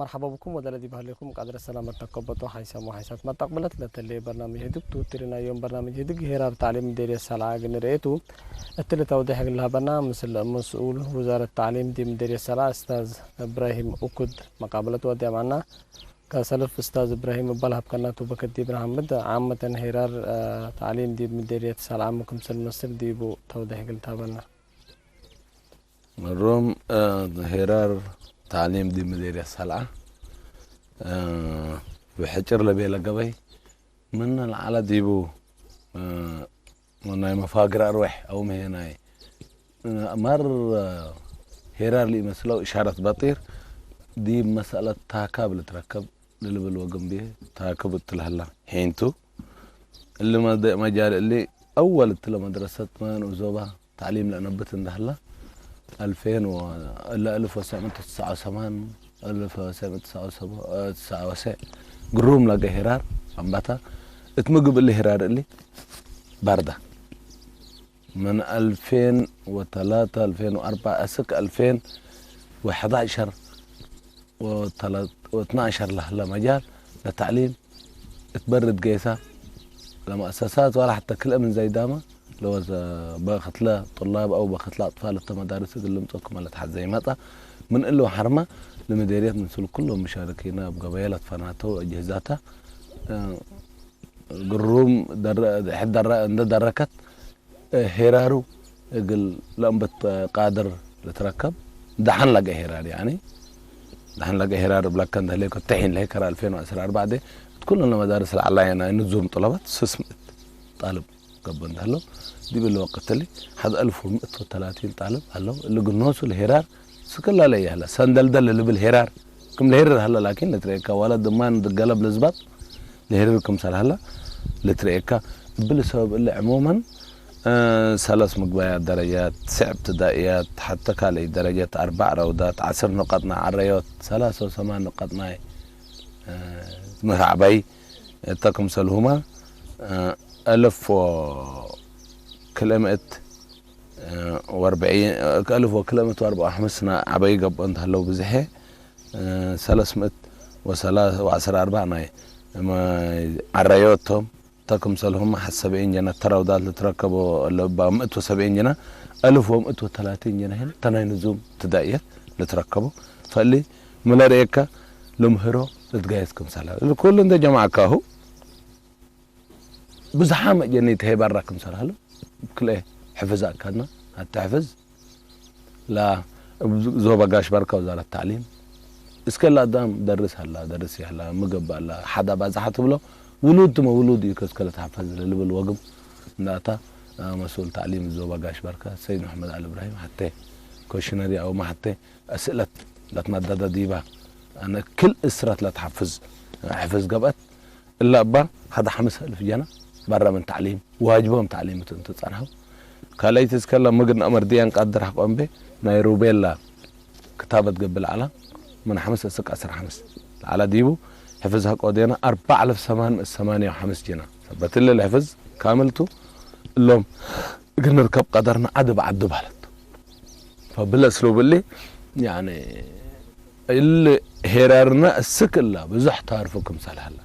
مرحبا بكم ودلدي بهليكم قدر السلامة تكبتو حيسم وحيسات ما تقبلت لتلي برنامج هدوك توترنا يوم برنامج هدوك هيرار تعليم ديري السلعة قن رئيتو التلتة ودي حق لها برنامج مسؤول وزارة التعليم دي مديري السلعة أستاذ إبراهيم أكد مقابلة ودي معنا كسلف أستاذ إبراهيم بلهب كناتو بكدي برحمد عامة هيرار تعليم دي مديري السلعة مكم سلمسر دي بو تودي حق لتابنا ሮም ሄራር ታዕሊም ዲ መዴርያ ሰልዓ ብሕጭር ለቤለ ገበይ ምን ለዓለ ዲቡ ናይ መፋግር ኣርወሕ ኣው ምሄናይ ማር ሄራር ሊመስለው እሻረት በጢር ዲብ መሰለት ታካብ ልትረከብ ልልብል ወግንብየ ታክብ እትልህላ ሒንቱ እሊ መጃል እሊ ኣወል እትለ መድረሰት መን ኡዞባ تعليم لأنبت اندهلا ألفين و إلا ألف وتسعمية وتسعة وثمانين ألف وتسعمية وتسعة وسبعين قروم لقى هرار أمباتا اتمقب اللي هرار اللي باردة من ألفين وثلاثة ألفين وأربعة أسك ألفين وحداشر وتلات واتناشر لهلا مجال للتعليم اتبرد قيسا لمؤسسات ولا حتى كل من زي داما لو بخت له طلاب او بخت له اطفال التمدارس اللي متوكم على تحت زي مطا من له حرمه لمديريات من سلوك كلهم مشاركين بقبيلة فناتو اجهزاتها قروم در حد در عند دركت ሄራሩ እግል ለእንበት ቃድር ልትረከብ ደሓን ለገ ሄራር ያኒ ደሓን ለገ ሄራር ብለከ እንደህሌ ከተሒን ለሄከር ألفين وعشرة أربعة ደ ኩሉ ለመዳርስ ለዓላየ ናይ ንዙም ጥለባት ስስምእት ጣልብ ገብ እንደህሎ ዲብል ወቅትሊ ሓደ ألف ومائة وثلاثين ጣልብ ኣለው እሊ ግኖሱ ለሄራር ስክላ ለየህለ ሰንደልደል ልብል ሄራር ክም ለሄርር ሀለ ላኪን ልትርእየካ ዋላ ድማን ድገለብ ልዝባጥ ለሄርር ክምሰል ሀለ ልትርእየካ እብል ሰበብ እለ ዕሙመን ሰለስ ምግባያት ደረጃት ትስዕ ብትዳእያት ሓተ ካልእይ ደረጀት ኣርባዕ ረውዳት ዓስር ንቀጥና ዓረዮት ሰላሳ ወሰማን ንቀጥናይ ምራዕባይ እተ ክምሰልሁማ ألف وكلمة وأربعين ألف وكلمة وأربعة وخمسين عبي قبل أنت هلو بزحي ሰለስምእት ወሰላ ወዓስራ ኣርባዕ ናይ ዓረዮቶም ተክምሰልሁም ሓሰብኤን ጀና ተራውዳት ልትረከቦ ለባ ምእት ወሰብኤን ጀና ألف ومائة وثلاثين ጀና ሄን ተናይ ንዙም ትዳእየት ልትረከቦ ፈሊ ምለርእየካ ልምህሮ ልትጋየት ክምሰላ ኩሉ እንደ ጀማዓካሁ ብዙሓ መጀኒ ተሄባራ ክምሰላሉ ክልኤ ሕፍዝ ኣካድና ኣቲ ሕፍዝ لا ዞባ ጋሽ ባርካ وزارة التعليم እስከ ላዳም ደርስ ኣላ ደርስ ያላ ምግብ ኣላ ሓዳ ባዛሓ ትብሎ ውሉድ ትመ ውሉድ እዩ ከስከለ ትሓፈዝ ልብል ወግም እንዳታ مسؤول تعليم ዞባ ጋሽ ባርካ ሰይድ መሐመድ ኣል እብራሂም ሓተ ኮሽነሪ ኣውማ ሓተ ኣስእለት ላትማዳዳ ዲባ ኣነ ክል እስራት ላትሓፍዝ ሕፍዝ ገብአት እላ እባ ሓደ ሓምሳ እልፍ ጀና ባራ ምን ተዕሊም ዋጅቦም ተዕሊም እት እንት ጸንሐው ካልኣይቲ እስከላ ምግድ ንኣመር ድያን ቃድር ሓቆምቤ ናይ ሩቤላ ክታበት ገብእ ለዓላ ምን ሓምስ እስቅ ዓስር ሓምስ ለዓላ ዲቡ ሕፍዝ ሃቆ ዴና ኣርባዕ ኣልፍ ሰማን ሰማንያ ሓምስ ጀና ሰበት እለ ልሕፍዝ ካምልቱ እሎም እግል ንርከብ ቀደርና ዓዲ ብዓዲ ባለት ፈብለ እስሉብ እሊ ያኒ እሊ ሄራርና እስክ እላ ብዙሕ ታርፉ ክምሰል ሃላ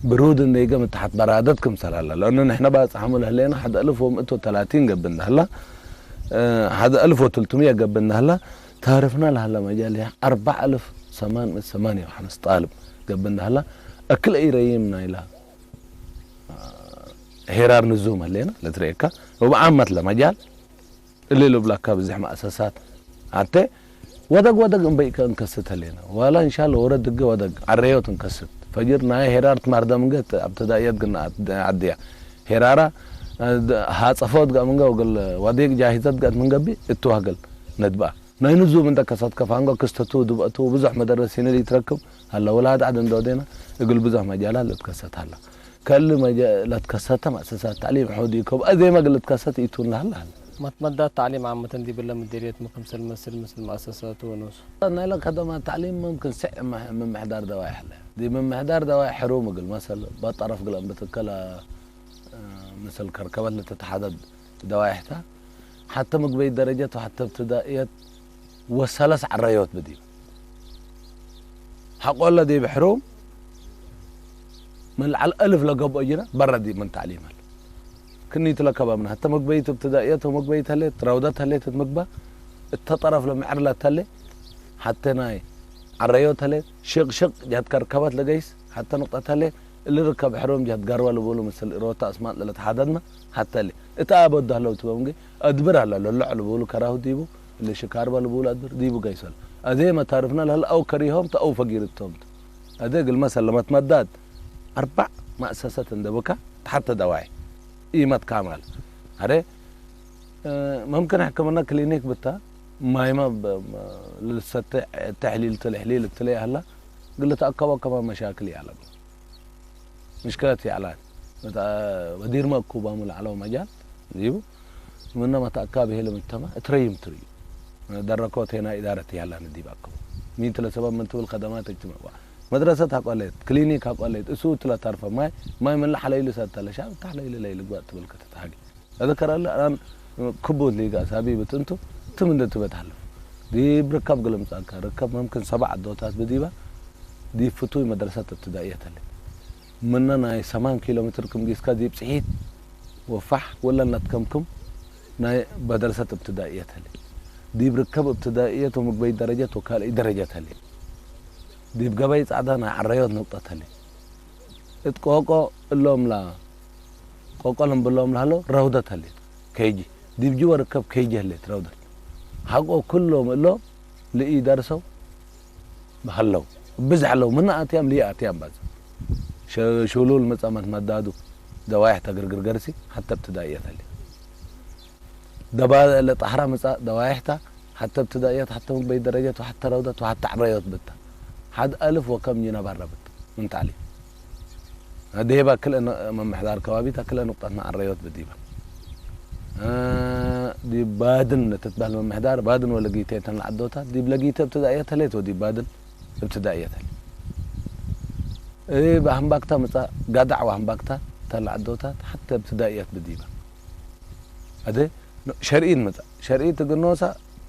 ብሩድ እንደይገ ምትሓት በራደት ክምሰል ሃላ ለእኑ ንሕና ባጽሓሙ ለህለና ሓደ እልፍ ወምእት ወተላቲን ገብ እንዳህላ ሓደ እልፍ ወትልቱምየ ገብ እንዳህላ ታርፍና ለሃላ መጃል ያ ኣርባዕ እልፍ ሰማን ሰማንያ ሓምስ ጣልብ ገብ እንዳህላ እክለ ኢረይምና ኢላ ሄራር ንዙም ሃለና ለትርእየካ ወብዓመት ለመጃል እሊ ልብላካ ብዝሕ መእሰሳት ኣተ ወደግ ወደግ እምበይ ከ እንከስት ሃለና ዋላ እንሻላ ወረድ ድገ ወደግ ዓረዮት እንከስት ፈጅር ናይ ሄራር ትማርደም እንገ ኣብተዳእየት ግን ዓድያ ሄራራ ሃጸፎት ጋር ምንጋ ወገል ወዴቅ ጃሂዘት ጋር ምንገቢ እትዋገል ነድባ ናይ ንዙም እንተ ከሰት ከፋንጎ ክስተቱ ድበቱ ብዙሕ መደረሲን ይትረክብ ሃላ ወላድ ዓድ እንደወዴና እግል ብዙሕ መጃላት ልትከሰት ሃላ ከል ለትከሰተ ማእሰሳት ታዕሊም ሑዲ ከብአ ዜማ ግል ልትከሰት ኢቱን ለሃላ ሃላ። መትመዳት ታዕሊም ዓመተን ዲብለ ምድርየት ምክምሰል መስል ምስል ማእሰሳት ወኖሱ። ናይላ ከደማ ታዕሊም መምክን ስዕ ምምሕዳር ደዋይ ሕለ ዲ ምምሕዳር ደዋይ ሕሩም እግል መሰል በጠረፍ ግለ እምብትከለ ምስል ከርከበት ልትተሓደድ ደዋይሕታ ሓተ ምግበይ ደረጀት ወሓተ እብትዳእየት ወሰለስ ዓረዮት ብዲብ ሐቆለ ዲብ ሕሩም ምን ለዐል አልፍ ለገብኦ ጅነ በረ ዲብ ምን ተዕሊም ሀለ። ክንይት ለከባምና ሐተ መግበይት እብትዳእየት ወመግበይት ሀሌት፣ ረውደት ሀሌት እት ምግባ እተ ጠረፍ ለምዕር ለተሌ ሐተ ናይ ዐረዮት ሀሌት፣ ሽቅ ሽቅ ጀህት ከርከበት ለገይስ ሐተ ንቅጠት ሀሌ፣ እሊ ርከብ ሕሩም ጀህት ጋርባ ልቡሉ ምስል ሮታ አስማጥ ለለትሓደድና ሐተ ሀሌ። እት አበ ወደ ሀለው ትበምጌ አድብር ሀላ ለሎዕ ልቡሉ ከራሁ ዲቡ፣ እሊ ሽካርባ ልቡሉ አድብር ዲቡ ገይሶል። አዜ መታርፍና ለሀለ አው ከሪሆም ተአው ፈጊርቶም። አዜ እግል መሰል ለመትመዳድ አርባዕ መእሰሰት እንደ ብካ ተሐተ ደዋይ ኢመት ካማል። አደ፣ እ፣ መምክን ሕክምና ክሊኒክ ብታ ማይማ ብ-፣ ብ-፣ ልሰተ ተሕሊል ትልሕሊል እትለይ አህላ ግል ተአከቦ ከማ መሻክል ያለም። ምሽክለት ያዕላን። መታ-፣ ወዲር መእኩ ባሙ ለዓለው መጃል ዲቡ ምነ መታእካ ብሄለ ምተማ እትረይም ትርዩ። ደረኮ ቴና ኢዳረት ያላን ዲብ አከቦ። ሚንት ለሰበብ ምን ትብል ከደማት እጅትመዋ። መድረሰት አቆሌት፣ ክሊኒክ አቆሌት፣ እሱ ትለ ተርፈ ማይ፣ ማይ ምን ለሐለይሉ ሰተለ ሻብ ተሐለይሉ ለይልግባእ ትብል ከተተሃጊ። أذكر الله الآن ክቡት ሊጋ ሳቢ ብጥንቱ ትም እንደ ትበት ሐለፍ። ዲብ ርከብ ግልምጻካ፣ ርከብ መምክን ሰብዓ አዶታት ብዲባ፣ ዲብ ፍቱይ መድረሰት እብትዳእየት ሀለ። ምነ ናይ ሰማን ኪሎ ሜትር ክም ጊስካ ዲብ ጽሒት ወፋሕ ወለናት ከምክም ናይ መድረሰት እብትዳእየት ሀለ። ዲብ ርከብ እብትዳእየት ወምግበይ ደረጀት ወካልእይ ደረጀት ሀለ። ዲብ ገበይ ጻዕዳ ናይ ዐረዮት ንቅጠት ሀለ። እት ቆቆ እሎም ላ-፣ ቆቆ ለምብሎም ለሀሎ ረውደት ሀሌት። ኬጂ። ዲብ ጅወ ርከብ ኬጂ ሀሌት ረውደት። ሐቆ ኩሎም እሎም ልኢ ደርሰው ሀለው። ብዝሕ ለው። ምነ አትያም ልኢ አትያም ባዝ። ሸ-፣ ሽሉል መጻመት መዳዱ። ደዋይሕ ተግርግር ገርሲ ሐተ እብትዳእየት ሀሌት። ደባ ለጣህራ ምጻእ ደዋይሕታ ሐተ እብትዳእየት ሐተ ምግበይ ደረጀት ወሐተ ረውደት ወሐተ ዐረዮት ብታ። ሐድ አልፍ ወከም ጅነ በረ ብታ። ምን ተዕሊም። ደሄባ ክልኤ ነ-፣ መምሕዳር ከባቢታ ክልኤ ንቁጣት ንዐረዮት ብዲባ። እ፣ ዲብ ባድን እትትበህል መምሕዳር ባድን ወለጊቴ ተን ለዐዶታት ዲብ ለጊቴ እብትዳእየት ሀሌት ወዲብ ባድን እብትዳእየት ሀሌት። እ፣ በአህምባክታ ምጻእ ጋዳዕ ወአህምባክታ ተን ለዐዶታት ሐተ እብትዳእየት ብዲባ። አደ ሸርኢት መጻ። ሸርኢት እግል ኖሳ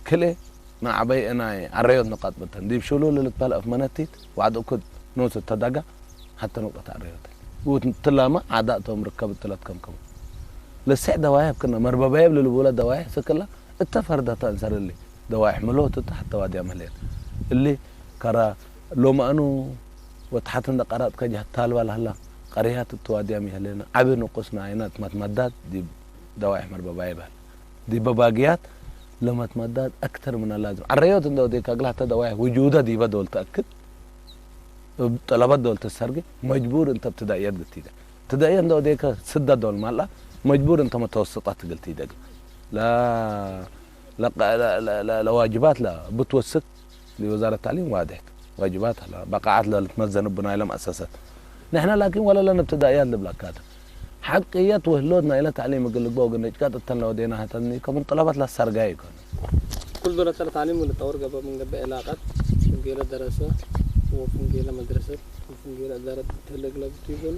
ክልኤ ንዓበይ ናይ ዐረዮት ንቃጥ ብተን። ዲብ ሽሉል ልትበል አፍ መነቲት ዋዕድ እኩድ ኖስ እተዳጋ ሐተ ንቁጠት ዐረዮት። ውት ትላማ ዓዳእቶም ርከብ እትለት ከምከሙ። ለስዕ ደዋይሕ ክነ መርበባየብ ልልቡለ ደዋይሕ ስክላ እተ ፈርደታ እንሰርሊ ደዋይሕ ምሎት እተ ሐተ ዋድያ መህሌት። እሊ ከራ ሎማእኑ ወተሓት እንደ ቀራጥ ከጃ ታልባ ለህላ ቀርያት እተዋድያም ይህለና። ዓቢ ንቁስ ንአይነት መትመዳት ዲብ ደዋይሕ መርበባይ ይበል። ዲበ ባግያት ለመትመዳት አክተር ምን ላዝም። ዐረዮት እንደ ወዴካ እግል ሐተ ደዋይሕ ውጁደ ዲበ ዶል ተአክድ፣ እብ ጠለበት ዶል ተሰርጊ፣ መጅቡር እንተ እብትዳእየት ግልቲደ። እብትዳእየት እንደ ወዴካ ስደ ዶል ማልአ፣ መጅቡር እንተ መተወስጠት ግልቲደ። ለ-፣ ለቀ-፣ ለ-፣ ለ-፣ ለ-፣ ለዋጅባት ለብትወስክ ሊወዛረት ተዕሊም ዋድሕት። ዋጅባት አለ፣ በቃዓት ለልትመዘን እብ ናይለ መእሰሰት። ንሕና ላኪን ወለለን እብትዳእያት ልብለካተ። ሐቅየት ወህሎት ናይለ ተዕሊም እግል ልግበእ ወግል ንጭቃጥ እተን ለወዴና ሀተኒ ከምን ጠለበት ለሰርጋይ ይኮን። ኩል ዶለ ተለ ተዕሊም ወልጠወር ገበ ምን ገበ ዕላቀት ፍንጌለ ደረሰ ወፍንጌለ መድረሰት ወፍንጌለ እዳረት ተለግለብቱ ይኮን።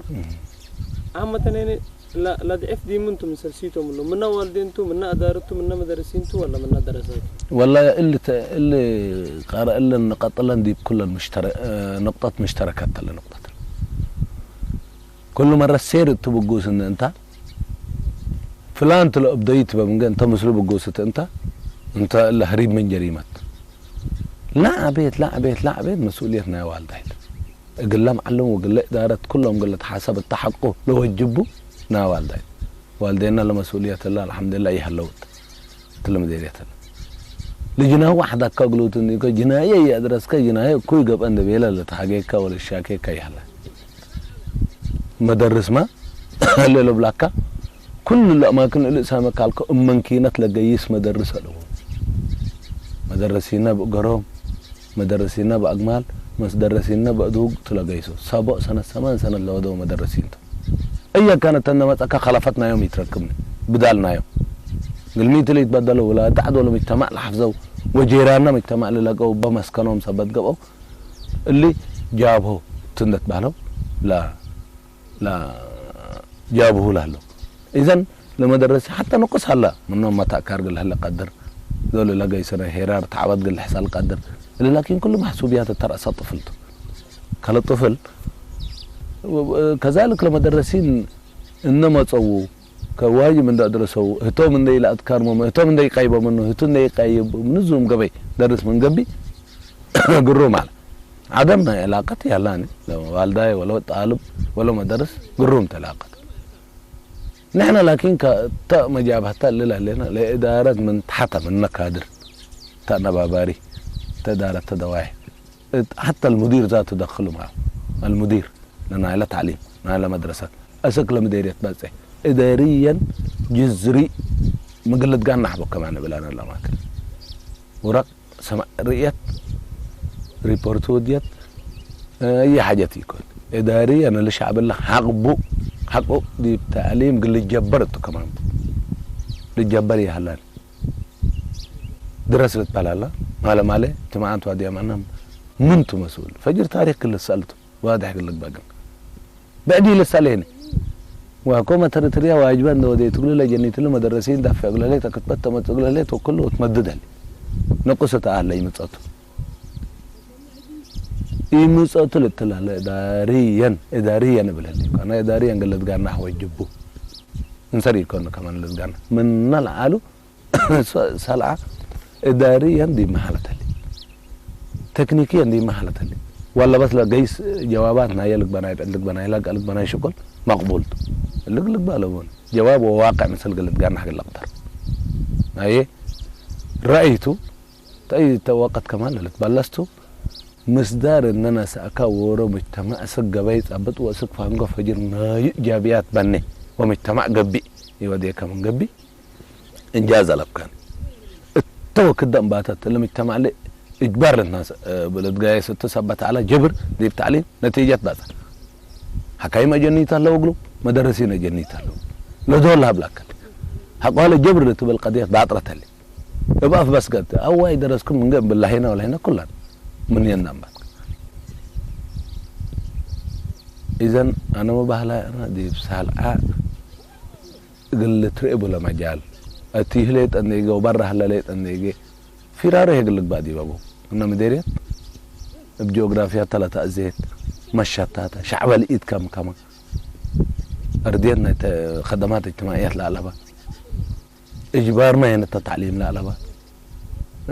አመተኔኔ ለ-፣ ለድዕፍ ዲምንቱ ምን ሰልሲቶም እሉ፣ ምነ ዋልዴንቱ፣ ምነ አዳርቱ፣ ምነ መደረሲንቱ ወለ ምነ ደረሰቱ? ወላ እሊ ተ-፣ እሊ ቃረ እለን ንቀጥለን ዲብ ኩለን ምሽተረ-፣ እ፣ ንቅጠት ምሽተረከት ተለ ንቅጠት። ኩሉ መረ ሴር እቱ ብጉስ እን እንታ፣ ፍላን ትለ እብደይት በምንገ እንተ ምስሉ ብጉስ እት እንታ፣ እንተ እለ ህሪብ ምን ጀሪመት። ላዕቤት፣ ላዕቤት፣ ላዕቤት መስኡልየት ናይ ዋልዳይት። እግለ መዓልም ወግለ እዳረት ኩሎም ግለ ተሓሰብ እተ ሐቁ ለወጅቡ ናይ ዋልዳይ። ዋልዴና ለመስኡልየት እለ አልሐምዱሊላህ ይሀለውት። እትለ መዴርየት እለ። ልጅናሁ ሐዳካ እግሉት እንዲኮ ጅናየ የእድረስከ ጅናየ እኩይ ገብአ እንደ ቤለ ለተሃጌካ ወለሻኬካ ይሀለ። መደርስማ ለለብላካ ኩሉ ለአማክን እልእ ሳመ ካልኮ እመንኪነት ለገይስ መደርስ አለዎ። መደረሲና ብእገሮም፣ መደረሲና ብአግማል፣ መስደረሲና ብአድሁግ ትለገይሶ። ሰቦ ሰነት ሰማን ሰነት ለወደው መደረሲንቶ። እየ ካነት ተነመጸካ ከለፈትናዮም ይትረክብኒ፣ ብዳልናዮም። ግልሚት ለይትበደለው ወላ እዳዕዶ ለምጅተማዕ ለሐፍዘው፣ ወጄራና ምጅተማዕ ልለቀው በመስከኖም ሰበት ገብአው፣ እሊ ጃብሆ ትንደት ባህለው፣ ላ ላ ጃብሁ ላለው። ኢዘን ለመደረሲ ሐታ ንቁስ ሀላ፣ ምኖም መታእካር ግል ህለ ቀድር፣ ዞል ለገይሰነ ሄራር ተዓወት ግል ሕሳል ቀድር። እሊ ላኪን ኩሉ ማሕሱብያት ተረእሰ ጥፍልቱ። ከለጡፍል ከዛልክ ለመደረሲን እነመጸዉ ከዋጅብ እንደ ደረሰው ህቶም እንደ ይላእት ካርሞም ህቶም እንደ ይቀይቦም ነው ህቱ እንደ ይቀይብ ምንዙም ገበይ ደርስ ምን ገቢ ግሩ ማለት عدم علاقة يلاني لو والداي ولو طالب ولو مدرس قروم تلاقت نحن لكن كتا مجابهة للا لنا لإدارة من تحت من كادر تنباباري تدارة تدواعي حتى المدير ذاته دخله معه المدير لنا على تعليم لنا على مدرسة أسك لمديرية بس إداريا جزري مقلد قال نحبه كمان بلا أنا لا ماكل ورق سمع رئيت ريبورت وديت أي حاجة يكون إداريا أنا لشعب الله حقبو حقو دي بتعليم قل جبرت كمان لجبر يا هلال درس لتبلالا مالا مالي تما أنت وادي أمانا من تو مسؤول فجر تاريخ كل سألته واضح قال لك باقن بعدي لساليني وحكومة تريتريا واجبان دو دي تقول لي جنيت لي مدرسين دافع قال لي تكتبت تمت قال لي توكل وتمدد لي نقصت أهل لي متصوت يمتصوت لتلا لا إداريا إداريا بلالي أنا إداريا قال لك قال نحو الجبو نسري يكون كمان لزقان من نلعالو ሰልዓ እዳርየን ዲመ ሓለተሊ ተክኒክየን ዲመ ሓለተሊ ዋላ በስ ለገይስ ጀዋባት ናየ ልግበናይ ብዕድ ልግበናይ ላጋ ልግበናይ ሽቁል መቅቡልቱ ልግ ልግባ ለቦን ጀዋብ ወዋቅዕ ምስል ግልት ጋር ናሕግል ለቅተር ናየ ራእይቱ ተይ ተወቀት ከማን ለልት ባለስቱ ምስዳር እነና ሰአካ ወሮ ሙጅተማዕ ስግ ገበይ ጻብጥ ወስግ ፋንጎ ፈጅር ናይ ጃብያት በኔ ወሙጅተማዕ ገቢእ ይወዴ ከምን ገቢእ እንጃዝ አለብካን እተወ ክደም ባተት ለምጅተማዕ ለ እጅባር ለትናስ ብለትጋየ ስቶ ሰበት አላ ጀብር ዲብ ተዕሊም ነቲጀት ባጻ ሐካይም አጀኒት አለው እግሉ መደረሲን አጀኒት አለው ለዶል ሀብላከል ሐቋለ ጀብር ለትበል ቀድየት ባጥረተል እብ አፍ በስገት አዋይ ደረስኩም እንገ ብላሂና ወላሂና ኩላን ምን የናምባት ኢዘን አነ መባህላ ዲብ ሳልዓ እግል ልትርኤ ቡለ መጃል፣ እቲ ህሌ ጠኔገ ወበራ ህለ ሌ ጠኔገ፣ ፊራሮ ሄግል ልግባእ ዲበቡ። እነ ምዴርየት እብ ጂኦግራፊያ ተለ ተእዜት፣ መሸታተ፣ ሸዕበ ልኢት ከም ከመ፣ እርድየት ናይ ተ-፣ ከደማት እጅትማዕየት ለአለባ፣ እጅባርመ የን እተ ተዕሊም ለአለባ፣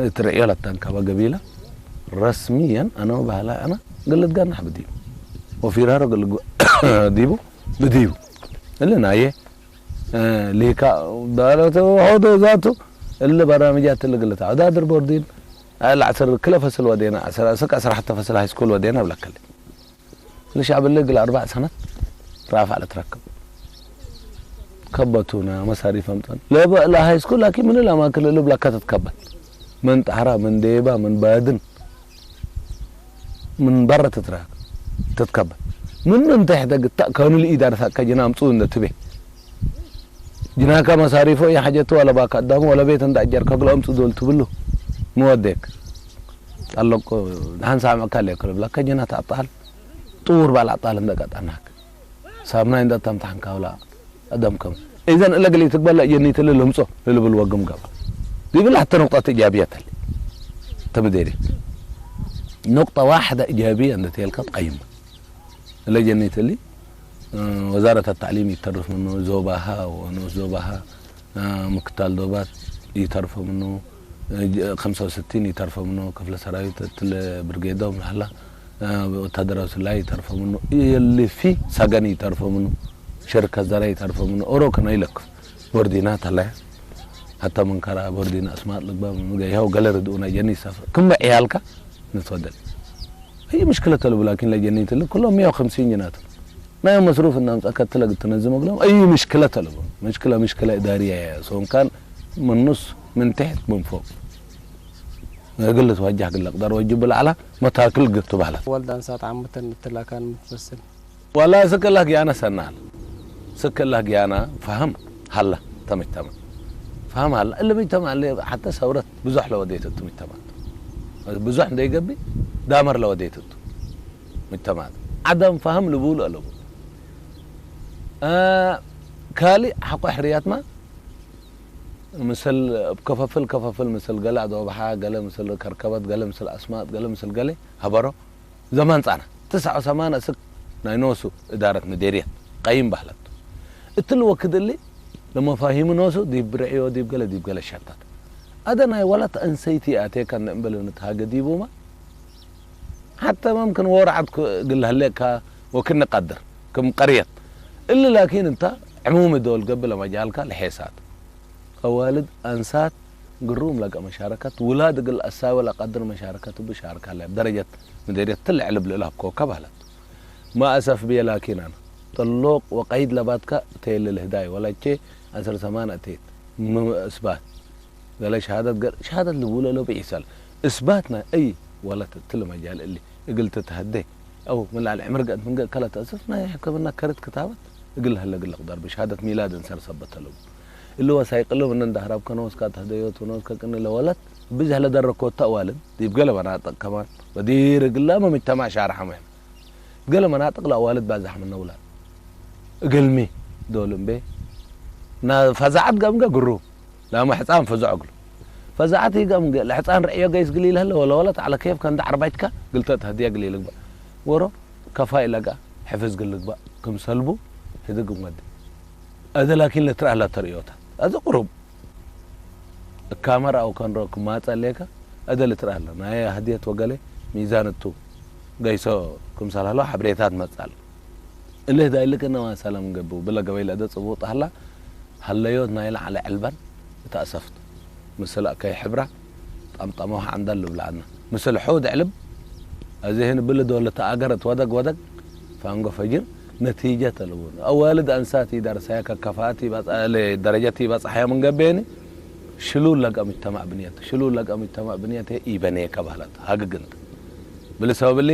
እት ርዕዮ ለተንከበ ገቢለ፣ ረስሚየን አነ ወበህላይ አነ፣ እግል ልትገናሕ ብዲቡ፣ ወፊራሮ እግል ልግ-፣ ዲቡ፣ ብዲቡ። እሊ ናየ ሊካ ዳለተ ሆዶ ዛቱ እሊ በራምጃት እሊ ግልታ አዳድር ቦርዲን አል ዐስር ክለ ፈስል ወዴና ዐስር እስክ ዐስራ ሐተ ፈስል ሃይስኩል ወዴና እብለከ። ልሻብ እሊ እግል አርባዕ ሰነት ራፍዕ ለትረክብ ከበቱና መሳሪፍ አምጠን ለበ ለሃይስኩል ላኪን ምን ለማክል እሊ ብለከ ትትከበት ምን ጣህራ ምን ዴባ ምን ባድን ምን በረ ትትረክ ትትከበ። ምን እንተ ሕደግ እታ ከኑ ልኢዳር ሳቀ ጅና አምጽኡ እንደ ትቤ። ጅናካ መሳሪፎ የሐጀቱ ወለ ባካ አዳሙ ወለ ቤት እንደ አጀር ከግሎ አምጽኡ ዶል ትብሉ። ምወዴክ። ጠለቆ ደሓን ሳምዕካ ለየ ክልብለከ ጅና ተአጣል። ጥውር ባል አጣል እንደ ቀጠናክ። ሳምናይ እንደ ተምታሕንካ ውላ። أدم كم. إذن إلا قلت تقبل لا جنيت اللي لمسه اللي بالوقم قبل. دي بالله حتى نقطة إيجابية اللي. تمديري. نقطة واحدة إيجابية أن تلك تقيم. إلا جنيت اللي، آه، وزارة التعليم يترف منه زوبها ونو زوبها، آه، مكتال دوبات يترف منه، آه، ج-، خمسة وستين يترف منه كفل سرايت تل برقيدهم هلا، آه، وتدرس لا يترف منه. اللي في سجن يترف منه. شركة زراعية تعرفوا من أوروكا نايلك. بوردينا تلا. حتى من كرا بوردينا أسماء لك بقى من جاي هو قال ردونا جني سفر. كم عيالك؟ نتفضل. أي مشكلة تلو لكن لا جني تلو كلهم مية وخمسين جنات. ما يوم مصروف الناس أكدت لك تنظم لهم أي مشكلة تلو. مشكلة مشكلة إدارية يا سواء كان من نص من تحت من فوق. قلت وجه قال لك دار وجب الأعلى متاكل قلت بحلت. والدان سات عمتن تلا كان متمثل. ولا سكلا جانا سنال. سكلا جانا فهم هلا تمجتمع. فهم هلا. اللي مجتمع اللي حتى ثورة بزح لو وديت مجتمع. بزح ده يقبي دامر لو وديت مجتمع. عدم فهم لبول ألبو. آه كالي حق حريات ما مثل كففل كففل مثل قلع دوبحة قلع مثل كركبت قلع مثل أسماء قلع مثل قلع هبرو زمان صانا. ትስዓ ሰማንያ ስክ ናይ ኖሱ እዳረት ምዴርየት ቀይም ባህለት። እትል ወክድሊ ለመፋሂሙ ኖሱ ዲብ ብርዕዮ ዲብ ገለ ዲብ ገለ ሸታት። ኣደ ናይ ወላት እንሰይቲ ኣቴካ እንደ እምበል ንትሃገ ዲቡማ። ሓተ መምክን ወርዓት ክ-፣ ግል ህሌካ ወክን ቀድር ክም ቀርየት። እሊ ላኪን እንታ ዕሙም ዶል ገብለ መጃልካ ለሔሳት። ቀዋልድ ኣንሳት ግሩም ለቀ መሻረከት ውላድ እግል ኣሳወ ለቀድር መሻረከት ብሻርካ ለ ደረጀት ምደርየት ትልዕ ልብል እላ ኮከብ አለት። ማእሰፍ ብየ ላኪን አነ ጥሎቅ ወቀይድ ለባትካ ተየልል ህዳይ ወላቼ አስር ሰማን አቴት ም-፣ እስባት ገለ ሸሃደት ገ-፣ ሸሃደት ልቡለ ሎ ብዒሰል እስባት ናይ እይ ወለት ትል መጃል እሊ እግል ትትሀደ። أو من العلم رجعت من قال كلا تأسف ما يحكمنا كرت كتابة. يقول هلا قال لك ضرب شهادة ميلاد إنسان سبت له. اللي هو سايق له من دهرب كان وسكا تهديوت ونوسكا كن لولد. بزه لدرك وتأوالد يبقى له مناطق كمان. ودير قال لا ما مجتمع شارع حمين. قال له مناطق لا والد بازح من أولاد. قلمي دول بي. نا فزعت قام قرو. ላመ ሕጻን ፈዝዖ እግሉ። ፈዛዓት ይገም ገ-፣ ለሕጻን ርእዮ ገይስ ግሊል ህለ ወለ ወለት ዓለ ኬፍ ከንደ ዓርባይትካ ግልተ ተህድያ ግሊል ግባ። ወሮ ከፋይ ለጋ ሕፍዝ ግል ግባ። ክም ሰልቡ ህድግ ወዲ። ኣደ ላኪን ለትርኣላ ተርእዮታ። ኣዚ ቁሩብ። እካመር ኣው ከንሮ ክማጸ ሌካ ኣደ ልትርኣላ። ናይ ህድየት ወገለ ሚዛን እቱ ገይሶ ክም ሰላሎ ሓብሬታት መጻል። እልህ ዳይልክ እነዋ ሰላም ገቡ። ብለ ገበይ ለደ ጽቡቅ ጣህላ ሃለዮት ናይ ላዕለ ዕልባን እታ እሰፍት። ምስላ ከይሕብራ ጣምጣሞ ሓንዳ ልብላዕና። ምስል ሑድ ዕልብ፣ እዚ ህን ብል ዶለ ተኣገረት ወደግ ወደግ ፋንጎ ፈጅር ነቲጀ ተልቡን። ኣዋልድ ኣንሳት ይዳርሳያ ከከፋት ይባጻ-፣ ለ-፣ ደረጀት ይባጻሕያ ምን ገቤኒ ሽሉ ለጋ ሙጅተማዕ ብንየት፣ ሽሉ ለጋ ሙጅተማዕ ብንየት ኢበኔ ከባህላት ሃግግንት። ብልሰው ብሊ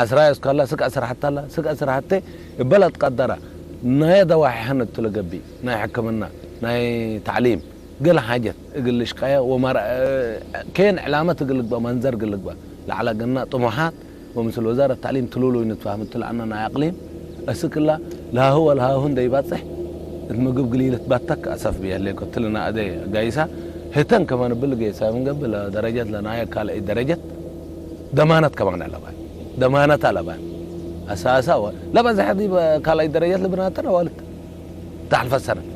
ዓስራ እስካላ ስቅ ዓስራ ሓታላ፣ ስቅ ዓስራ ሓቴ እበላት ቀደራ። ናይ ደዋሒ ሐነት ትለገቢ፣ ናይ ሕክምና፣ ናይ ታዕሊም፣ ገለ ሓጀት እግል ልሽቃያ ወማራ-፣ ኬን ዕላመት እግል ልግባ፣ መንዘር እግል ልግባ። ለዓላ ግና ጥሙሓት ወምስል ወዛረት ታዕሊም ትሉሉ ይንትፋህም እትለዓና ናይ ኣቅሊም እስክላ ለሃሁ ወለሃሁ እንደይባጽሕ እት ምግብ ግሊለት ባተክ ኣሰፍ ብየሌኮ ትልና እደ ጋይሳ ህተን ከማን ብል ገይሳ ምንገብ ለደረጀት ለናየ ካልአይ ደረጀት ደማነት ከማን ኣለባን። ደማነት ኣለባን። ኣሳሳ ወ-፣ ለበዝሐ ዲብ ካልኣይ ደረጀት ልብናተን ኣዋልድ። ተሕልፈ ሰነት።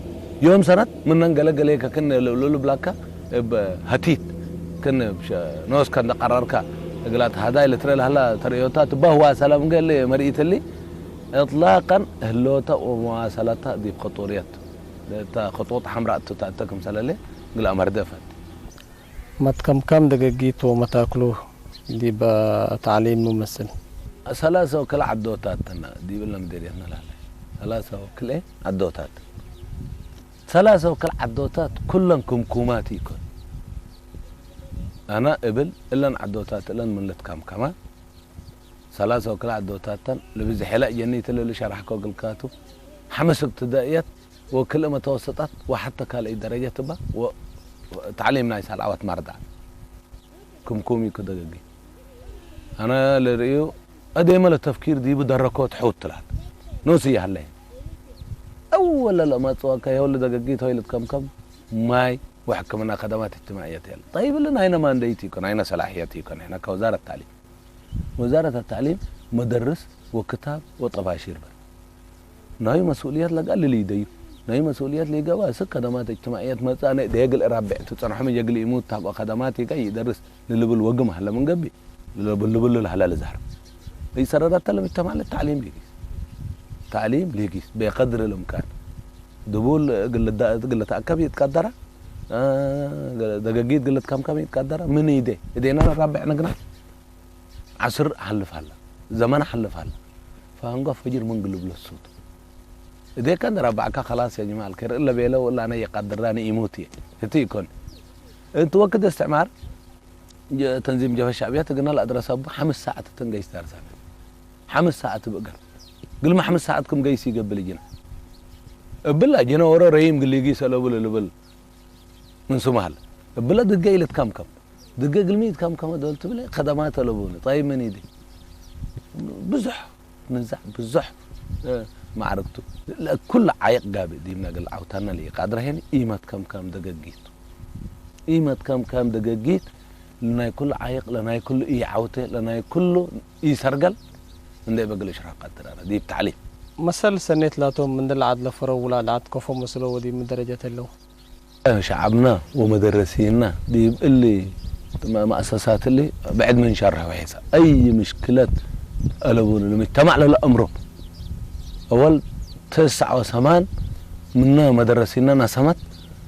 ዮም ሰነት ምነን ገለ ገለ ከክን ልብሉ ልብላካ እብ ሀቲት ክን ሸ-፣ ኖስ ከንደ ቀረርካ እግላት ሃዳይ ልትረ ለህላ ተርእዮታት ባህዋ ሰላም ገለ መርኢትሊ እጥላቀን ህሎታ ወመዋሰላታ ዲብ ኸጡርየት። እታ ኸጡጥ ሓምራ እቱ ታእተ ክምሰለለ ግላ መርደፈት። መትከምከም ደገጊት ወመታክሉ ዲብ ታዕሊም ሙመስል። ሰላሳ ወክል ዓዶታት ተና ዲብለ ምደርየት ነላለ። ሰላሳ ወክል ዓዶታት። ሰላሳ ወክል ዓዶታት ኩለን ክምኩማት ይኮን። ኣና እብል እለን ዓዶታት እለን ምን ልትከምከማ። ሰላሳ ወክል ዓዶታተን ልብዝሕ ላ ጀኒት ልል ሸራሕኮ ግልካቱ። ሓምስ እብትዳእየት ወክልእ መተወሰጣት ወሓተ ካልኣይ ደረጀት እባ ወ-፣ ወ-፣ ታዕሊም ናይ ሳልዓዋት ማርዳ። ክምኩም እዩ ክደገጊ። ኣነ ልርእዩ እደመለ ተፍኪር ዲቡ ደረኮት ሑት ትላል። ኖስ ይሃለይ። أول لما تسوى كي هو اللي دقيقة هو اللي تكمكم ماي وحكمنا خدمات اجتماعية يلا. طيب لنا هنا ما نديتي يكون، هنا صلاحيات يكون، احنا كوزارة تعليم. وزارة التعليم مدرس وكتاب وطباشير بر. ናይ መስኡልያት ለጋ ልልይደዩ። ናይ መስኡልያት ለይገባ፣ እስክ ከደማት እጅትማዕያት መጻነ ደየግል ራብዕ ትጸንሖም የግል ይሙት ታቆ ከደማት ይጋ ይደርስ ልልብል ወግም ሀለ ምን ገቢ። ልብል ልብል ለሀለ ልዛር። ይሰረዳት ተለም ይተማለ ታዕሊም ሊጊስ። ታዕሊም ሊጊስ በቀድር ልምካን። ድቡል ግል ዳ-፣ ግል ተአከብ ይትቀደራ። አ፣ ደገጊት ግል ትከምከም ይትቀደራ። ምን ይደ? እዴና ራብዕ ነግና። ዓስር ሓልፍ ኣላ፣ ዘመን ሓልፍ ኣላ። ፋንጓ ፈጅር ምን ግልብሎ ሱት። እዴካ እንደ ረባዕካ ከላስ ያ ጅማዕ ኣልከይር እለ ቤለ ወላ ኣነ የቃድራኒ ይሙት እየ። እቲ ይኮን። እቲ ወክድ እስትዕማር ጀ-፣ ተንዚም ጀበ ሻዕብያ ትግና ለኣድረሰ ኣቦ ሓምስ ሰዓት ትንገይስ ዳርሳነ። ሓምስ ሰዓት ብእገር። ግልማ ሓምስ ሰዓት ክም ገይስ ይገብል ጅና። እብላ ጅና ወረ ረይም ግሊጊ ሰለቡ ልብል። ምን ሱማል። እብላ ድገ ኢልትከምከም። ድገ ግልሚ ኢትከምከመ ዶል ትብለ ከደማ ተለቡኒ። ጣይብ መን ኢዲ? ብዙሕ ንዛዕ፣ ብዙሕ፣ እ፣ ማዕረግቱ። ለ-፣ ኩሉ ዓይቕ ጋቢ ዲብና ገል ዓውታና ልይቃ። ኣድራሄን ኢመትከምከም ደገጊት። ኢመትከምከም ደገጊት፣ ለናይ ኩሉ ዓይቕ፣ ለናይ ኩሉ ኢዓውተ፣ ለናይ ኩሉ ኢሰርገል፣ እንደ በግል ሽራቅ ቀጥራና ዲብ ታዕሊም መሰል ሰኔት ላቶም ምንድላ ዓድ ለፈረው ውላ ለዓድ ከፎ መስሎ ወዲ ምደረጀት ለው ሸዓብና ወመደረሲና ዲብ እሊ መእሰሳት እሊ ብዕድ ምን ሸርሕ ወሒሳ ኣይ ምሽክለት ኣለቡ ንምጅተማዕ ለለእምሮ ኣወል ተስዓ ወሰማን ምነ መደረሲና ናሰማት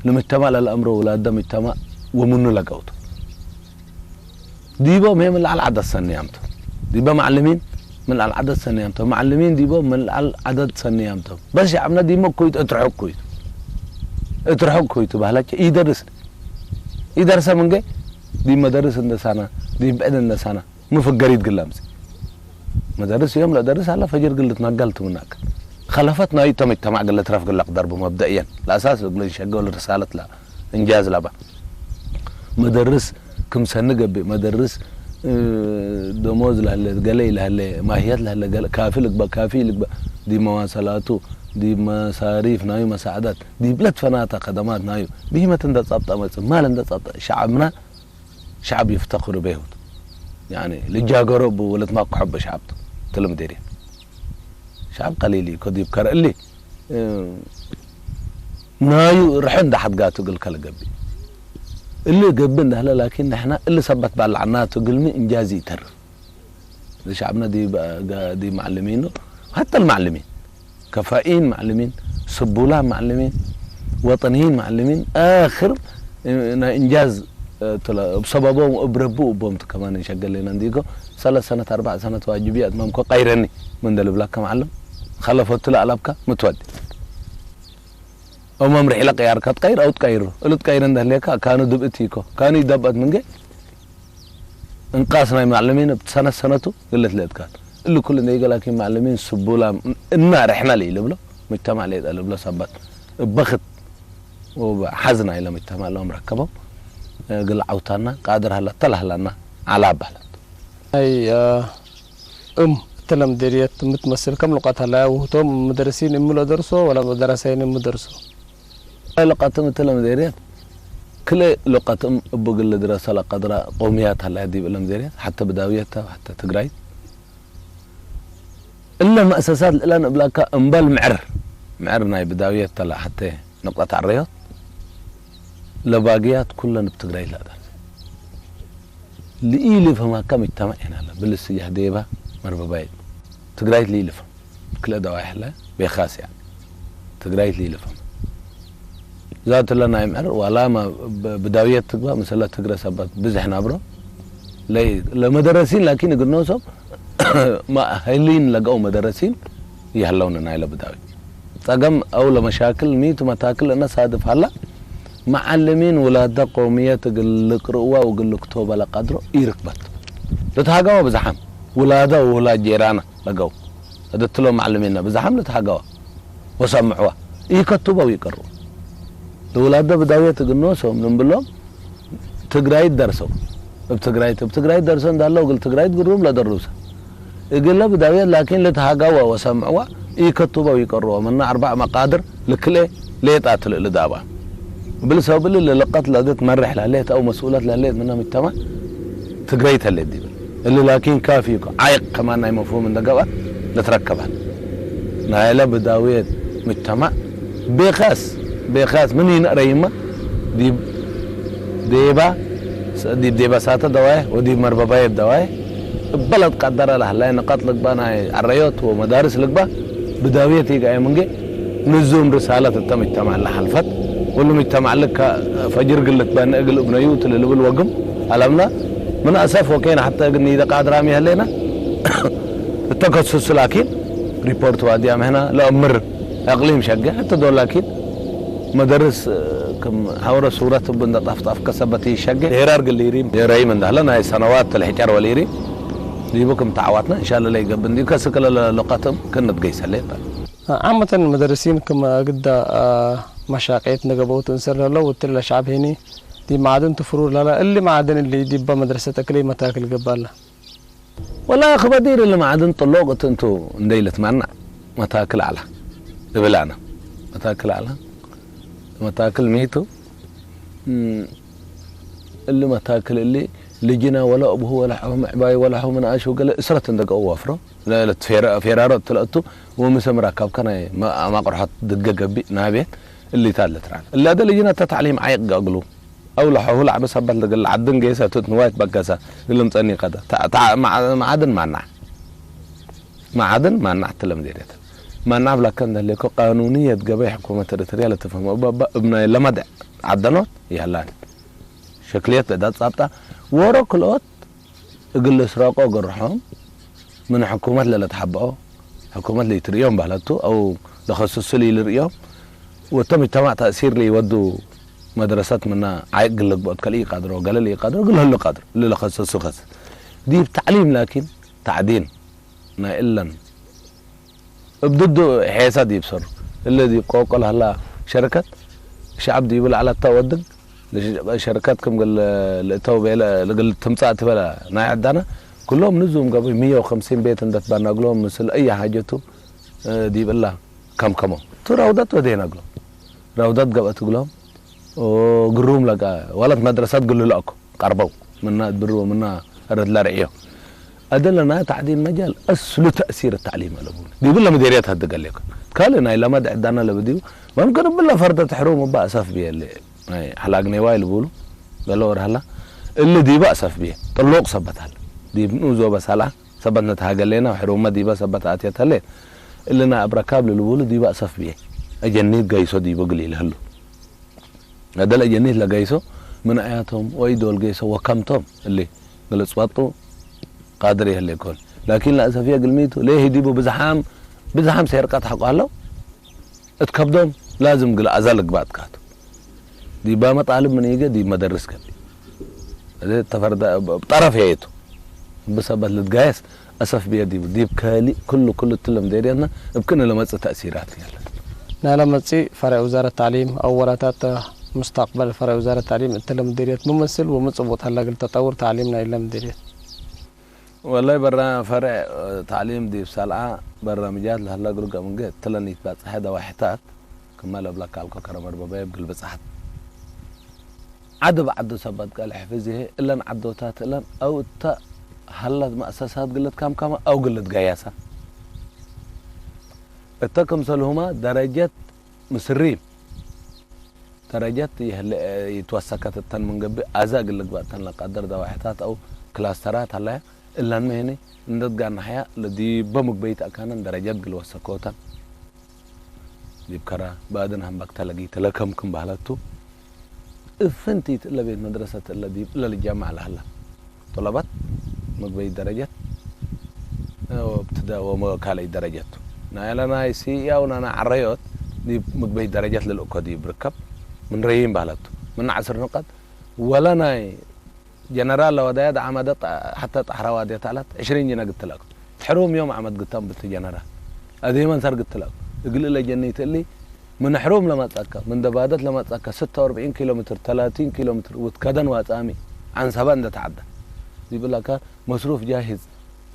ንምጅተማዕ ለለእምሮ ውላደ ምጅተማዕ ወምኑ ለገውቱ ዲቦም ሄ ምልዓል ዓደት ሰንያምቶም ዲበ ማዕልሚን ምልዓል ዓደት ሰንያምቶም ማዕልሚን ዲቦም ምልዓል ዓደት ሰንያምቶም በስ ሸዓብና ዲሞ ኮይቱ እትርሕቅ ኮይቱ እትርሕቅ ኮይቱ ባህላቸ ይደርስ ይደርሰ ምንገ ዲብ መደርስ እንደሳና ዲብ ብዕድ እንደሳና ምፍገር ይትግላ ምጽ መደርስ እዮም ለደርስ አላ ፈጅር ግልት ናጋል ትምናክ ከለፈት ናዩ ተመጅተማዕ ግለ ትረፍ ግለ ቅደር ብመብደእየን ለአሳስ እግለ ሸገው ለርሳለት ላ እንጃዝ ለባ መደርስ ክምሰኒ ገብእ መደርስ ደሞዝ ለህለ ገለይ ለህለ ማህየት ለህለ ገለ ካፊ ልግበ ካፊ ልግበ ዲብ መዋሰላቱ ዲብ መሳሪፍ ናዩ መሳዕዳት ዲብ ለትፈናታ ከደማት ናዩ ብሂመት እንደ ጻብጣ መጽእ ማል እንደ ጻብጣ ሸዓብና ሸዓብ ይፍተኽሩ በይሁት ያኒ ልጃገሮ ብወለት ማኩ ሐበ ሸዓብ ትልም ዴርያ ሸዓብ ቀሊል እዩ ከዲብ ከርእሊ ናዩ ርሐ እንዳ ሐድጋቱ ግል ከለገቢ እሊ ገቢ እንዳህለ ላኪን ንሕና እሊ ሰባት ባላዕናቱ ግልሚ እንጃዚ ይተርፍ እዚ ሸዓብና ዲ ማዕልሚን ነው ሀተ ልማዕልሚን ከፋኢን ማዕልሚን ስቡላ ማዕልሚን ወጠንይን ማዕልሚን ኣኽር ናይ እንጃዝ ብሰበቦም እብረቡ እቦም ከማን እንሸገለና እንዲጎ ሰለስ ሰነት ኣርባዕ ሰነት ዋጅብያ እትማምኮ ቀይረኒ ምን ደልብላካ ማዓለም ኸለፈቱ ለኣላብካ ምትወዲ እሞ ምርሒ ለቀያርካ ትቀይር ኣው ትቀይሩ እሉ ትቀይረ እንደህልየካ ካኑ ድብእት ይኮ ካኑ ይደብአት ምንገ እንቃስ ናይ ማዕለሚን እብ ሰነት ሰነቱ ግለት ለእትካል እሉ ኩሉ እንደ ይገላኪ ማዕለሚን ስቡላ እና ርሕና ለይ ልብሎ ሙጅተማዕ ለይ ልብሎ ሰባት እበኽት ሓዝና ኢለ ሙጅተማዕ ሎም ረከቦም ግል ዓውታና ቃድር ሃላ ተላህላና ዓላ ባላት ናይ እም እተለም ደርየት ምትመስል ከም ሉቃት ሃላያ ውህቶም ምደርሲን እምሎ ደርሶ ወላ ደረሳይን እምደርሶ لقاتم تلم زيريات كل لقاتم أبو قل دراسة لقدرة قوميات هلا دي بلم زيريات حتى بداويتها حتى تقرأي إلا مؤسسات الآن أبلاكا أمبال معر معر ناي بداويتها لا حتى نقطة الرياض لباقيات كلنا بتقرأي لا ده لإيلي فما كم اجتمع هنا لا بالسياح ديبا مرببايد ትግራይት ልኢልፈም ክልእ ደዋይ ሕለ ቤኻስ እያ ትግራይት ልኢልፈም ዛት ለና ይምዕር ዋላ ብዳውየት ትግባ ምሰለ ትግረ ሰባት ብዝሕ ናብሮ ለመደረሲን ላኪን እግኖሶም ማእህሊን ለገው መደረሲን ይህለውን ናይለ ብዳዊ ጸገም አው ለመሻክል ሚቱ መታክል እነ ሳድፍ ሀላ መዓልሚን ውላደ ቆውምየት እግል ልቅርእዋ ወእግል ልክቶበ ለቀድሮ ኢርክበት ልትሃገወ ብዝሓም ውላደ ወውላድ ጄራና ለገው እድትሎም መዓልሚና ብዝሓም ልትሃገዋ ወሰምዕዋ ኢከቱበው ይቀርቡ ለውላደ ብዳውየት እግኖሶም ልንብሎም ትግራይት ደርሰው እብ ትግራይት እብ ትግራይት ደርሰው እንዳለው እግል ትግራይት ግሩም ለደሩሰ እግለ ብዳውየት ላኪን ልትሃጋዋ ወሰምዕዋ ኢከቱበው ይቀርዎ ምና አርባዕ መቃድር ልክልኤ ሌጣ ትልእ ልዳባ እብል ሰብ እሊ ልልቀት ለድት መርሕ ለህሌት አው መስኡለት ለህሌት ምነ ምጅተማዕ ትግረይት ህሌት ዲብል እሊ ላኪን ካፊ እኮ ዓይቅ ከማን ናይ መፍሁም እንደ ገብአት ልትረከባል ናይለ ብዳውየት ምጅተማዕ ቤኻስ ቤኻስ ምን ይንእረይማ ዲብ ዴባ ዲብ ዴባ ሳተ ደዋየ ወዲብ መርበባየ ደዋየ እበለት ቀደረ ለህላይ ንቀጥ ልግባ ናይ አረዮት ወመዳርስ ልግባ ብዳውየት ይጋየ ምንጌ ንዙም ርሳለት እተ ምጅተማዕ ለሐልፈት ወሉ ምጅተማዕ ልካ ፈጅር ግልት በን እግል እብነዩ ትልልብል ወግም አለምና ምን አሰፍ ወኬን ሐተ እግል ንይደ ቃድራም የህሌና እተከሱስ ላኪን ሪፖርት ዋዲያም ህና ለእምር እቅሊም ሸገ ሐተ ዶ ላኪን መደርስ ክም ሐውረ ሱረት እብ እንደ ጣፍጣፍ ከሰበት ይሸገ ሄራር ግሊሪ ሄረይም እንዳለ ናይ ሰነዋት ተልሕጨር ወሊሪ ዲቡ ክም ተዓዋትና እንሻለ ለይገብ እንዲዩ ከስክለ ለቀትም ክንትገይሰለ ይባል ዓመተን መደርሲን ክም ግዳ መሻቀየት ነገበውት እንሰር ለለው ውትል ለሻዕብ ሄኒ ዲ ማዕድን ትፍሩር ለላ እሊ ማዕድን እሊ ዲባ መድረሰት እክለይ መታክል ገባላ። ወላ ክበዲር እሊ ማዕድን ጥሎቅ እቲ እንቱ እንደይ ልትማናዕ መታክል አላ እብል አነ መታክል አላ መታክል ሚቱ እሊ መታክል እሊ ልጅና ወላ እብሁ ወላ ሑ ምዕባይ ወላ ሑ ምንኣሹ ገለ እስረት እንደቀው ወፍሮ ለለት ፌራሮ ትለእቱ ወምሰምራ ካብ ከናይ ማቅርሖት ድገ ገቢ ናቤት እሊታ ለትራን እላደ ልጅና ተታዕሊም ዓይቅ ገግሉ ኣው ለሐሁ ለዓበ ሰባት ለገለ ዓድን ገይሰ ቱት ንዋይት በገሰ ግልም ጸኒ ቀደ ማዓድን ማናዕ ማዓድን ማናዕ ትለም ዜደት ማናዕ ብላከ እንደሌኮ ቃኑንየት ገበይ ሕኩመት ኤርትርያ ለተፈህመ እባባ እብናይ ለመድዕ ዓደኖት ይህላን ሸክልየት በዳት ጻብጣ ወሮ ክልኦት እግል ስረቆ ገርሖም ምን ሕኩመት ለለትሓብኦ ሕኩመት ለይትርእዮም ባህለቱ ኣው ለኸስሱ ለይልርእዮም ወቶም ይተማዕ ተእሲር ለይወዱ መድረሰት ምና ዓይቅ ግልግብኦት ከልኢ ይቃድሮ ገለ ለይቃድሮ ግልህሉ ቃድሮ ለለኸሰሱ ከስ ዲብ ታዕሊም ላኪን ታዕዲን ናይ እለን እብ ድዱ ሔሳ ዲብ ሰሩ እለ ዲብ ቆቆል ሀላ ሸረከት ሸዓብ ዲቡ ለዓላታ ወድግ ሸረከት ክም ገለ ልእተው ቤለ ልግል ትምጻእ ትበለ ናይ ዕዳና ኩሎም ንዙም ገቡ ሚዮ ከምሲን ቤት እንደትባና ግሎም ምስል እየ ሓጀቱ ዲብ እላ ከምከሞ ቱ ራውዳት ወዴና ግሎም ራውዳት ገበት ግሎም ግሩም ለቃ ዋላት መድረሳት ግልሉ ኣኮ ቀርበው ምና ድብርዎ ምና ረድ ለርዕዮ ኣደለና ታዕዲን መጃል ኣስሉ ተእሲር ታዕሊም ኣለቡ ዲብለ መደርያት ሃድገሌኮ ካልእ ናይ ለመድ ዕዳና ለብዲቡ መምክን ብለ ፈርደ ትሕሩም እባ ኣሰፍ ብየለ ናይ ሓላግኔዋ ይልብሉ ገለ ወርሃላ እሊ ዲባ ኣሰፍ ብየ ጥሉቅ ሰበት ሃለ ዲብ ንኡዞ በሳላ ሰበት ነተሃገሌና ሕሩመ ዲባ ሰበት ኣትየት ሃለ እልና ኣብ ረካብ ልልብሉ ዲባ ኣሰፍ ብየ ኣጀኒት ገይሶ ዲቡ ግል ይልህሉ ኣደለ ጀኒት ለገይሶ ምን ኣያቶም ወይ ዶል ገይሶ ወከምቶም እሊ ገለ ጽዋጡ ቃድር የህለ ይኮን ላኪን ለአሰፍየ ግልሚቱ ለይህ ዲቡ ብዝሓም ብዝሓም ሴርቀት ሐቆ ኣለው እት ከብዶም ላዝም ግለ ኣዛ ልግባእ ትካቱ ዲባ መጣልብ ምን ይገ ዲብ መደርስ ከቢ ጠረፍ የየቱ ብሰበት ልትጋየስ ኣሰፍ ብየ ዲቡ ዲብ ከሊእ ኩሉ ኩሉ እትለም ደርየትና እብ ክን ለመጽእ ተእሲራት ያለ። ናለ መጺእ ፈረዕ ውዛረት ታዕሊም ኣው ወራታት ሙስታቅበል ፈረዕ ውዛረት ታዕሊም እትለም ደርየት ምመስል ወምጽቡጥ ሀላ ግል ተጠውር ታዕሊም ናይ ለም ደርየት። ወላይ በራ ፈረዕ ታዕሊም ዲብ ሰልዓ በራምጃት ለሀላ ግሉ ገምገ እትለን ይትባጽሐ ደዋሕታት ክመ ለብለካ ኣልኮ ከረመር በበየ ብግል ብጽሓት ዓዲ ብዓዲ ሰበት ቃል ሕፍዝ ይሄ እለን ዓዶታት እለን ኣው እተ ሀላት መእሰሳት ግለት ካም ካማ ኣው ግለት ጋያሳ እተ ክምሰልሁማ ደረጀት ምስሪም ደረጀት ይህለ ይትወሰከት እተን ምንገብእ ኣዛ ግልግባእ እተን ለቃደር ደዋሕታት ኣው ክላስተራት ሀላያ እለን መሄኒ እንደት ጋናሕያ ለዲበ ምግበይት ኣካነን ደረጀት ግልወሰኮተን ዲብ ከራ ብኣድን ሃምባክታ ለጊተ ለከምክም ባህለቱ እፍንቲት እለ ቤት መድረሰት እለ ዲብ እለ ልጃማዕ ለሀላ ጦለባት ምግበይ ደረጀት እብትደ ወመካለይ ደረጀት ናይለ ናይ ሲያው ናና ዓረዮት ዲብ ምግበይ ደረጀት ልልእኮ ዲብ ርከብ ምን ረይም ባህለቱ ምን ዓስር ንቀት ወላ ናይ ጀነራል ለወዳያ ደዓመደ ሓተ ጣሕራ ዋድየት ኣላት ዕሽሪን ጅነ ግትለቅ ትሕሩም ዮም ዓመት ግታም ብቲ ጀነራል ኣደይመን ሰር ግትለቅ እግል እለ ጀኒት እሊ ምን ሕሩም ለመጻካ ምን ደባደት ለመጻካ ስተ ወርብዒን ኪሎ ሜትር ተላቲን ኪሎ ሜትር ውትከደን ዋጻሚ ዓንሰባ እንደ ተዓዳ ዚብላካ መስሩፍ ጃሂዝ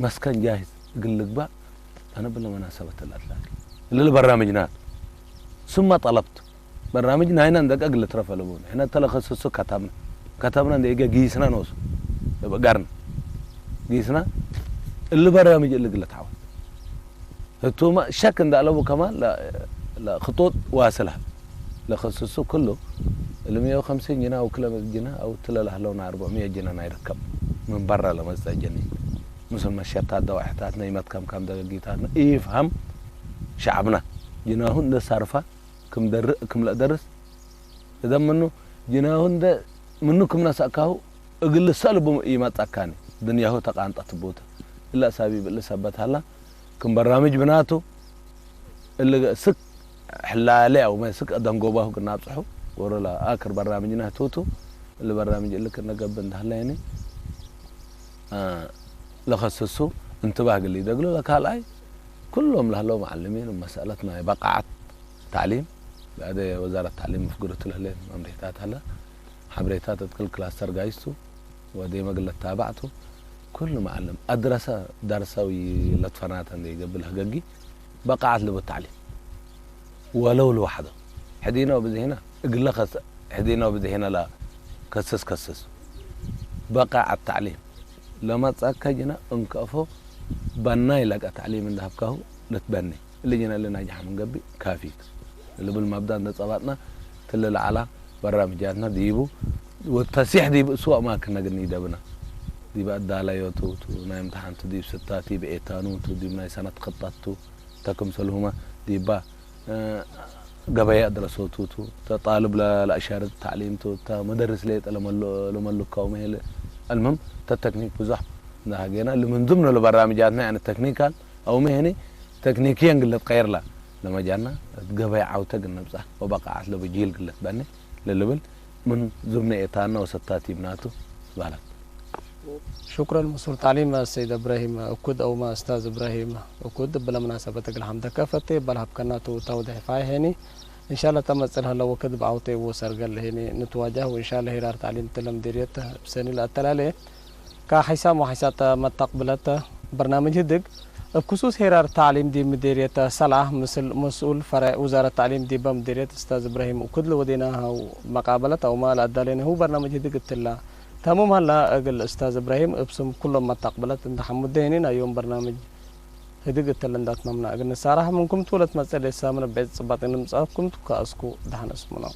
መስከን ጃሂዝ እግል ልግባእ ተነብለ መናሰበት ተላትላክ እልል በራምጅናት ثم طلبت በራምጅ ናይና እንደቀ ግል ትረፈ ለቡን ሕነ ተለኸስሱ ከተብና ከተብና እንደ ኢገ ጊስና ነሱ ጋርና ጊስና እሊ በራምጅ እሊ ግለ ተዓወት ህቱማ ሸክ እንዳለቡ ከማን ለክጡጥ ዋስል ሀብ ለኸስሱ ኩሉ እሊ ሚኦ ከምሲን ጅና ኣው ክለ ጅና ኣው ትለላህለውና ኣርብዕ ሚኦ ጅና ናይ ርከብ ምን በራ ለመጸ ጀኒ ምስል መሸታት ደዋሕታት ናይ መትከም ከም ደገጊታትና ኢፍሃም ሸዓብና ጅናሁ እንደ ሳርፋ ክም ደርእ ክም ለደርስ እደ ምኑ ጅናሁ እንደ ምኑ ክም ነሳእካሁ እግል ሰልቡ ይመጻካኒ ድንያሁ ተቃንጠት ቦተ እላ ሳቢብ እሊ ሰበት ሀላ ክም በራምጅ ብናቱ እሊ ስክ ሕላለ ኣው መ ስክ ደንጎባሁ ክናብጽሑ ወሮላ ኣክር በራምጅ ናህቱቱ እሊ በራምጅ እሊ ክነገብ እንደህለይኒ ለኸስሱ እንትባህ ግሊ ደግሎ ለካልኣይ ኩሎም ለህለው መዓልሚን መሰለት ናይ በቃዓት ታዕሊም ብኣደ ወዛረት ታዕሊም ምፍግርቱ ለህለ መምሪሕታት ሀለ ሓብሬታት እትክል ክላስተር ጋይስቱ ወደ መግለት ታባዕቱ ኩሉ መዓልም ኣድረሰ ዳርሳዊ ለትፈናተ እንደ ይገብእ ለህገጊ በቃዓት ልቡ ታዕሊም ወለው ልዋሕዶ ሕዲኖ ብዝሂና እግለ ከስ ሕዲኖ ብዝሂና ላ ከስስ ከስስ بقاء التعليم. لما تسأك جنا انكفو بناي لك التعليم عند هبكاهو لتبني. اللي جنا لنا جحا من قبي كافيك. اللي بالمبدأ نتصاباتنا تلل على برامجاتنا ديبو. والتسيح ديب سوء ما كنا قلني دبنا. ديب الدالة يوتو، تو نايم تحنتو ديب ستاتي بإيتانو، تو ديب ناي سنة خطتو. تكم سلهما ديبا. ገበያ ድረሶቱ ቱ ተጣልብ ለአሻረት ተዕሊም ቱ ታ መደርስ ለየጠ ለመልካው መሄል። المهم ተተክኒክ ብዙሕ እንዳሃገና ልምንዙም ነው ለበራምጃትና ያነ ተክኒካል አው መሄኒ ተክኒክየን ግለት ቀይርላ ለመጃና ገበያ ዓውተ ግን ነብጻ ወበቃዓት ለበጂል ግለት ባነ ለልብል ምን ዙምነ ኤታና ወሰታቲም ናቱ ባላት። شكرا مسؤول تعليم السيد إبراهيم أكد أو ما أستاذ إبراهيم أكد بلا مناسبة قل حمد كفت بلا هبكنا تو توضح فاهني إن شاء الله تم تصل هلا وكد بعوتي وسرقل هني نتواجه وإن شاء الله هيرار تعليم تلم ديريت بسني الأتلالي كا حسام وحسات ما تقبلت برنامج هدق بخصوص هيرار تعليم دي مديرية سلعة مثل مسؤول فرع وزارة تعليم دي بمديرية أستاذ إبراهيم أكد لوديناها ومقابلة أو ما الأدالين هو برنامج هدق التلا تمام هلا أقل أستاذ إبراهيم ابسم كل ما تقبلت عند حمد دينين أيوم برنامج هدق التلا عند أتممنا أقل نسارح منكم تولت مسألة سامنا بيت صباطين مصابكم تكاسكو دحن اسمنا